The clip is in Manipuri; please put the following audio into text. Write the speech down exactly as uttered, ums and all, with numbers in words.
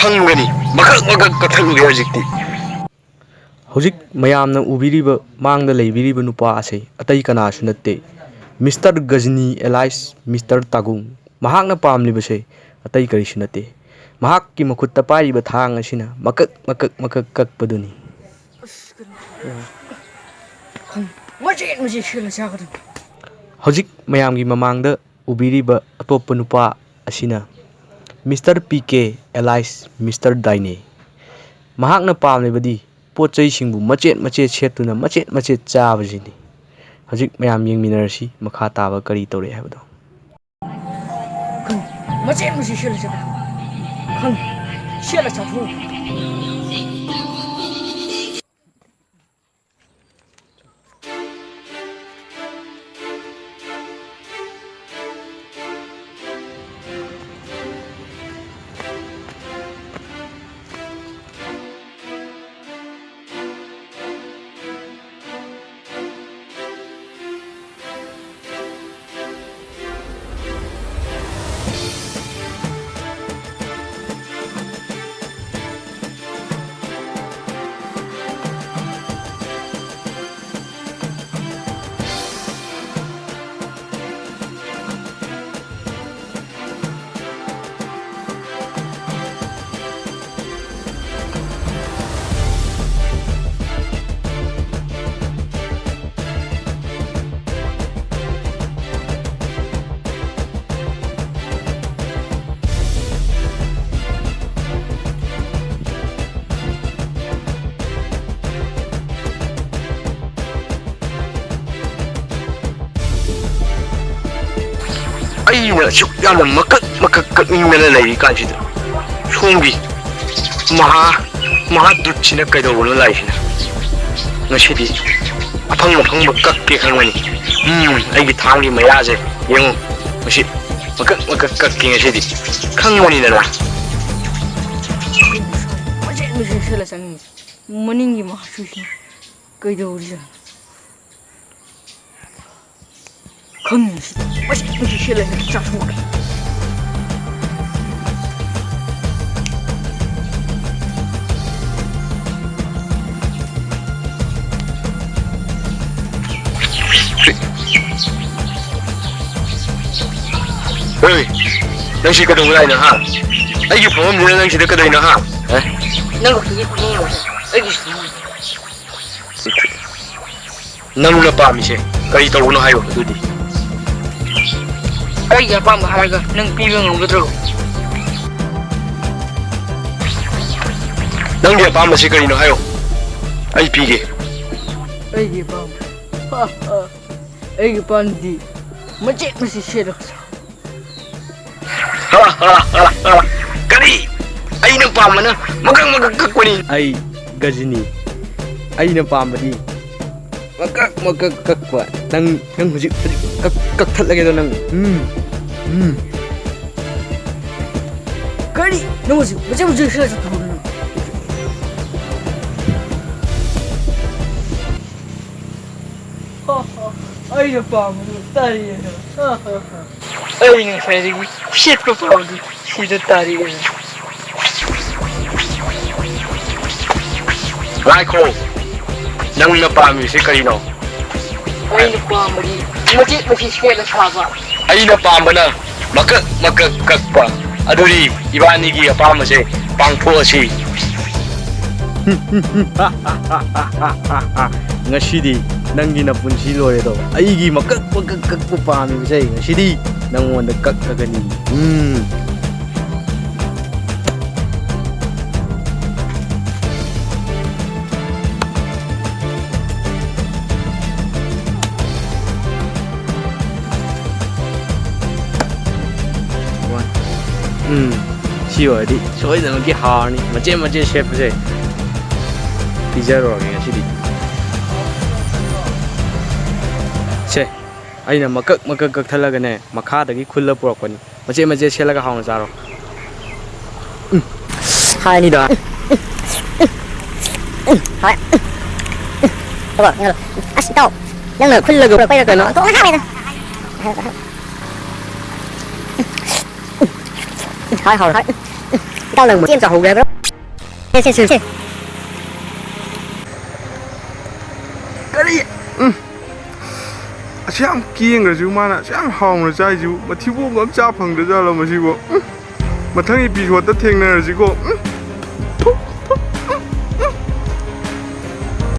ꯈꯪꯒꯅꯤ꯫ ꯃꯀꯛ ꯃꯀꯛ ꯀꯛꯊꯠꯂꯨꯒꯦ ꯍꯧꯖꯤꯛꯇꯤ꯫ ꯍꯧꯖꯤꯛ ꯃꯌꯥꯝꯅ ꯎꯕꯤꯔꯤꯕ, ꯃꯥꯡꯗ ꯂꯩꯕꯤꯔꯤꯕ ꯅꯨꯄꯥ ꯑꯁꯤ ꯑꯇꯩ ꯀꯅꯥꯁꯨ ꯅꯠꯇꯦ, ꯃꯤꯁꯇꯔ ꯒꯖꯅꯤ, alias ꯃꯤꯁꯇꯔ ꯇꯥꯒꯨꯡ꯫ ꯃꯍꯥꯛꯅ ꯄꯥꯝꯂꯤꯕꯁꯦ ꯑꯇꯩ ꯀꯔꯤꯁꯨ ꯅꯠꯇꯦ, ꯃꯍꯥꯛꯀꯤ ꯃꯈꯨꯠꯇ ꯄꯥꯏꯔꯤꯕ ꯊꯥꯡ ꯑꯁꯤꯅ ꯃꯀꯛ ꯃꯀꯛ ꯃꯀꯛ ꯀꯛꯄꯗꯨꯅꯤ꯫ ꯈꯪ-, ꯃꯆꯦꯠ ꯃꯆꯦꯠ ꯁꯦꯠꯂ ꯆꯥꯒꯗꯕꯅꯤ꯫ ꯍꯧꯖꯤꯛ ꯃꯌꯥꯝꯒꯤ ꯃꯃꯥꯡꯗ ꯎꯕꯤꯔꯤꯕ ꯑꯇꯣꯞꯄ ꯅꯨꯄꯥ ꯑꯁꯤꯅ mister P K, alias mister ꯗꯥꯏꯅꯦ꯫ ꯃꯍꯥꯛꯅ ꯄꯥꯝꯂꯤꯕꯗꯤ ꯄꯣꯠ ꯆꯩꯁꯤꯡꯕꯨ ꯃꯆꯦꯠ ꯃꯆꯦꯠ ꯁꯦꯠꯇꯨꯅ ꯃꯆꯦꯠ ꯃꯆꯦꯠ ꯆꯥꯕꯁꯤꯅꯤ꯫ ꯍꯧꯖꯤꯛ ꯃꯌꯥꯝ ꯌꯦꯡꯃꯤꯟꯅꯔꯁꯤ ꯃꯈꯥ ꯇꯥꯕ ꯀꯔꯤ ꯇꯧꯔꯛꯑꯦ ꯍꯥꯏꯕꯗꯣ꯫ ꯈꯪ-, ꯃꯆꯦꯠ ꯃꯆꯦꯠ ꯁꯦꯠꯂ ꯆꯠꯈ꯭ꯔꯣ꯫ ꯈꯪ-, ꯁꯦꯠꯂ ꯆꯠꯈ꯭ꯔꯣ꯫ ꯑꯩꯅ ꯑꯁꯨꯛ ꯌꯥꯝꯅ ꯃꯀꯛ ꯃꯀꯛ ꯀꯛꯅꯤꯡꯗꯅ ꯂꯩꯔꯤ ꯀꯥꯟꯁꯤꯗ, ꯁꯣꯝꯒꯤ ꯃꯍꯥ, ꯃꯍꯥꯗꯨꯠꯁꯤꯅ ꯀꯩꯗꯧꯕꯅꯣ ꯂꯥꯛꯏꯁꯤꯅ? ꯉꯁꯤꯗꯤ ꯑꯐꯪ ꯑꯐꯪꯕ ꯀꯛꯀꯦ ꯈꯪꯒꯅꯤ꯫ ꯎꯝ, ꯑꯩꯒꯤ ꯊꯥꯡꯒꯤ ꯃꯌꯥꯁꯦ ꯌꯦꯡꯉꯨ꯫ ꯉꯁꯤ ꯃꯀꯛ ꯃꯀꯛ ꯀꯛꯀꯦ ꯉꯁꯤꯗꯤ꯫ ꯈꯪꯕꯅꯤꯗꯅ꯫ ꯃꯆꯦꯠ ꯃꯆꯦꯠ ꯁꯦꯠꯂ ꯆꯪꯉꯤꯁꯦ꯫ ꯃꯅꯤꯡꯒꯤ ꯃꯍꯥꯁꯨꯁꯤꯅ ꯀꯩꯗꯧꯔꯤꯖꯥꯠꯅꯣ? ꯈꯪꯉꯤꯁꯤ ꯃꯁꯤ ꯃꯁꯤ ꯁꯤꯠꯂꯦ ꯆꯥꯊꯣꯛꯀꯦ꯫ ꯍꯣꯏ, ꯅꯪ ꯁꯤ ꯀꯩꯗꯧꯕ ꯂꯥꯛꯏꯅꯣ, ꯍꯥ? ꯑꯩꯒꯤ ꯐꯝꯐꯝꯁꯤꯗ ꯅꯪ ꯁꯤꯗ ꯀꯩꯗꯧꯔꯤꯅꯣ, ꯍꯥ? ꯑꯦ? ꯅꯪ ꯈꯛꯇꯒꯤ ꯐꯝꯐꯝ ꯑꯣꯏꯔꯁꯨ ꯑꯩꯒꯤꯁꯨ ꯐꯝꯐꯝ꯫ ꯅꯪꯅ ꯄꯥꯝꯃꯤꯁꯦ ꯀꯔꯤ ꯇꯧꯕꯅꯣ ꯍꯥꯏꯌꯣ ꯑꯗꯨꯗꯤ꯫ ꯑꯩꯒꯤ ꯑꯄꯥꯝꯕ ꯍꯥꯏꯔꯒ ꯅꯪ ꯄꯤꯕ ꯉꯝꯒꯗ꯭ꯔꯣ? ꯅꯪꯒꯤ ꯑꯄꯥꯝꯕꯁꯤ ꯀꯔꯤꯅꯣ ꯍꯥꯏꯌꯣ, ꯑꯩ ꯄꯤꯒꯦ꯫ ꯑꯩꯒꯤ ꯑꯄꯥꯝꯕ, ꯑꯩꯒꯤ ꯑꯄꯥꯝꯕꯗꯤ ꯃꯆꯦꯠ ꯃꯆꯦꯠ ꯁꯦꯠꯂꯒ ꯁꯥꯕ꯫ ꯀꯔꯤ? ꯑꯩꯅ ꯄꯥꯝꯕꯅ ꯃꯀꯛ ꯃꯀꯛ ꯀꯛꯄꯅꯤ꯫ ꯑꯩ ꯒꯖꯤꯅꯤ꯫ ꯑꯩꯅ ꯄꯥꯝꯕꯗꯤ ꯃꯀꯛ ꯃꯀꯛ ꯀꯛꯄ꯫ ꯅꯪ, ꯅꯪ ꯍꯧꯖꯤꯛ, ꯍꯧꯖꯤꯛ ꯀꯛ-, ꯀꯛꯊꯠꯂꯒꯦꯗꯣ ꯅꯪ꯫ ꯎꯝ, ꯎꯝ꯫ ꯀꯔꯤ? ꯅꯪ ꯍꯧꯖꯤꯛ ꯃꯆꯦꯠ ꯃꯆꯦꯠ ꯁꯦꯠꯂ ꯆꯠꯈ꯭ꯔꯕꯣ ꯅꯪ? ꯑꯩꯅ ꯄꯥꯝꯕꯗꯨ ꯇꯥꯔꯤꯌꯦ꯫ ꯑꯩꯅ ꯉꯁꯥꯏꯗꯒꯤ ꯁꯦꯠꯄ ꯄꯥꯝꯕꯗꯨ ꯁꯤꯗ ꯇꯥꯔꯤꯌꯦ꯫ ꯉꯥꯏꯈꯣ, ꯅꯪꯅ ꯄꯥꯝꯃꯤꯁꯤ ꯀꯔꯤꯅꯣ? ꯑꯩꯅ ꯄꯥꯝꯕꯗꯤ ꯃꯆꯦꯠ ꯃꯆꯦꯠ ꯁꯦꯠꯂ ꯁꯥꯕ꯫ ꯑꯩꯅ ꯄꯥꯝꯕꯅ ꯃꯀꯛ ꯃꯀꯛ ꯀꯛꯄ꯫ ꯑꯗꯨꯗꯤ ꯏꯕꯥꯅꯤꯒꯤ ꯑꯄꯥꯝꯕꯁꯦ ꯄꯥꯡꯊꯣꯛꯑꯁꯤ꯫ ꯉꯁꯤꯗꯤ ꯅꯪꯒꯤ ꯅꯄꯨꯟꯁꯤ ꯂꯣꯏꯔꯦꯗꯣ꯫ ꯑꯩꯒꯤ ꯃꯀꯛ ꯃꯀꯛ ꯀꯛꯄ ꯄꯥꯝꯃꯤꯕꯁꯦ ꯉꯁꯤꯗꯤ ꯅꯪꯉꯣꯟꯗ ꯀꯛꯑꯒꯅꯤ꯫ ꯎꯝ꯫ ꯎꯝ, ꯁꯤ ꯑꯣꯏꯔꯗꯤ ꯁꯣꯏꯗꯅꯃꯛꯀꯤ ꯍꯥꯎꯔꯅꯤ꯫ ꯃꯆꯦꯠ ꯃꯆꯦꯠ ꯁꯦꯠꯄꯁꯦ ꯄꯤꯖꯔꯨꯔꯒꯦ ꯉꯁꯤꯗꯤ꯫ ꯁꯦ, ꯑꯩꯅ ꯃꯀꯛ ꯃꯀꯛ ꯀꯛꯊꯠꯂꯒꯅꯦ, ꯃꯈꯥꯗꯒꯤ ꯈꯨꯜꯂ ꯄꯨꯔꯛꯄꯅꯤ꯫ ꯃꯆꯦꯠ ꯃꯆꯦꯠ ꯁꯦꯠꯂꯒ ꯍꯥꯎꯅ ꯆꯥꯔꯣ꯫ ꯎꯝ꯫ ꯍꯥꯏꯅꯤꯗ꯫ ꯍꯣꯏ꯫ ꯊꯕꯛ, ꯉꯥꯏꯈꯣ꯫ ꯑꯁ, ꯏꯇꯥꯎ, ꯅꯪꯅ ꯈꯨꯜꯂꯒ ꯄꯨꯔꯛꯄꯩꯔꯥ ꯀꯩꯅꯣ? ꯑꯣꯟꯊꯣꯛꯅ ꯍꯥꯎꯋꯦꯗ꯫ ꯍꯥꯎꯋꯦ, ꯍꯥꯎꯋꯦ, ꯍꯥꯎꯋꯦ꯫ ꯏꯇꯥꯎ, ꯅꯪꯕꯨ ꯆꯦꯡ ꯆꯥꯍꯧꯒꯦ ꯍꯥꯏꯕ꯭ꯔꯣ? ꯁꯦ, ꯁꯦ, ꯁꯦ꯫ ꯀꯔꯤ? ꯎꯝ꯫ ꯑꯁꯨꯛ ꯌꯥꯝ ꯀꯦꯡꯈ꯭ꯔꯁꯤꯕꯨ, ꯃꯥꯅ ꯑꯁꯨꯛ ꯌꯥꯝ ꯍꯥꯎꯅ ꯆꯥꯏꯁꯤꯕꯨ, ꯃꯊꯤꯕꯣꯡꯒ ꯑꯝ ꯆꯥ ꯐꯪꯗ꯭ꯔꯖꯥꯠꯂꯣ ꯃꯁꯤꯕꯨ? ꯎꯝ꯫ ꯃꯊꯪ episode ꯇ ꯊꯦꯡꯅꯔꯁꯤꯀꯣ꯫ ꯎꯝ꯫